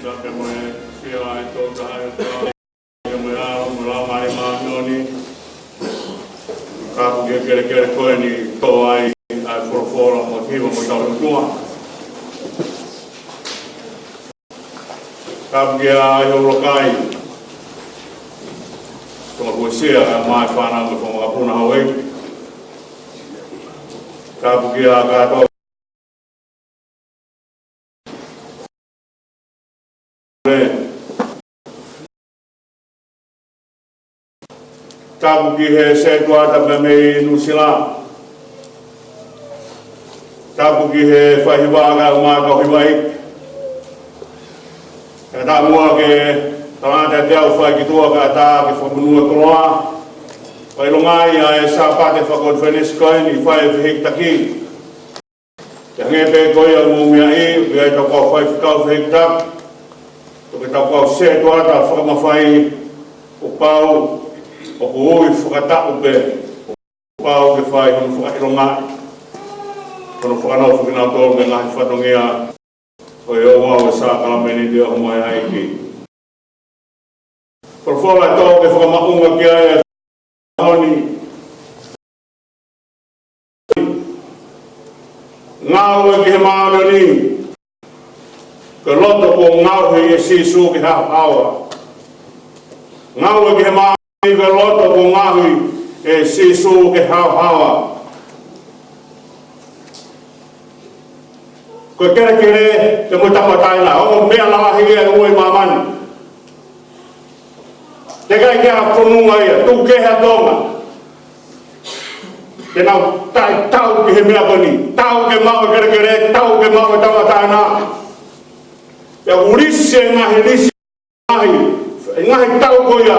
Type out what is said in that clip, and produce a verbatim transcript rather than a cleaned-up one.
Pea mo e Sea ʻa e Tolu Tahaʻi ʻOtua, pea mo e ʻAlo mo e Laumālie Māʻoniʻoni. Tapu ki he kelekele ko eni ʻoku toʻo ai ʻa e folofola mo e hiva mo e tauhi ʻOtua. Tapu ki he ʻAi ʻo Lokai, ko e Kuo Sea, ʻa e ʻomai fānau mo e fanga makapuna houʻeiki. Tapu ki he kātoa Tapu ki he setuata pea mei Nuʻusila. Tapu ki he faihiva kae ʻumaʻā e kau hivaʻi. Kae ʻatā muʻa ke tangata te au fai ki tuʻa kae ʻatā ke fakamonū e koloa. Fakaʻilongaʻi ʻa e Sāpate fakakonifelenisi ko eni, fai e fehikitaki. Ke hangē pē ko ia ʻoku mou meaʻi, ʻoku ʻi ai ʻetau kau faifekau fehikitaki, ʻoku ʻi ai ʻetau kau setuata fakamafai, kuo pau, ʻoku ui fakataʻu pē, kuo pau ke fai hono fakaʻilongaʻi, hono fakanofo kinautolu mei he ngaahi fatongia ʻo e ouau ʻo e sākalamēniti ʻo e hōmai ʻa e ʻEiki. Folofola ʻe tō ke fakamaʻunga ki ai ʻa e ʻaho ni. Ngāue ki he māʻoniʻoni. Ko e loto kuo ngaohi ʻe Sīsū ke haohaoa. Ngāue ki he māʻoniʻoni, ko e loto kuo ngaohi ʻe Sīsū ke haohaoa. Ko e kelekele, pea mo e tauʻatāina, ongo meʻa lalahi ia ʻe ua ʻi māmani. Teʻeki ai ke ʻi ai ha fononga ia, tuku kehe ʻa Tonga, te nau taʻetau ki he meʻa ko eni, tau ke maʻu e kelekele, tau ke maʻu e tauʻatāina. Pea ʻoku lisi e ngaahi lisi, ngaahi, e ngaahi tau ko ia,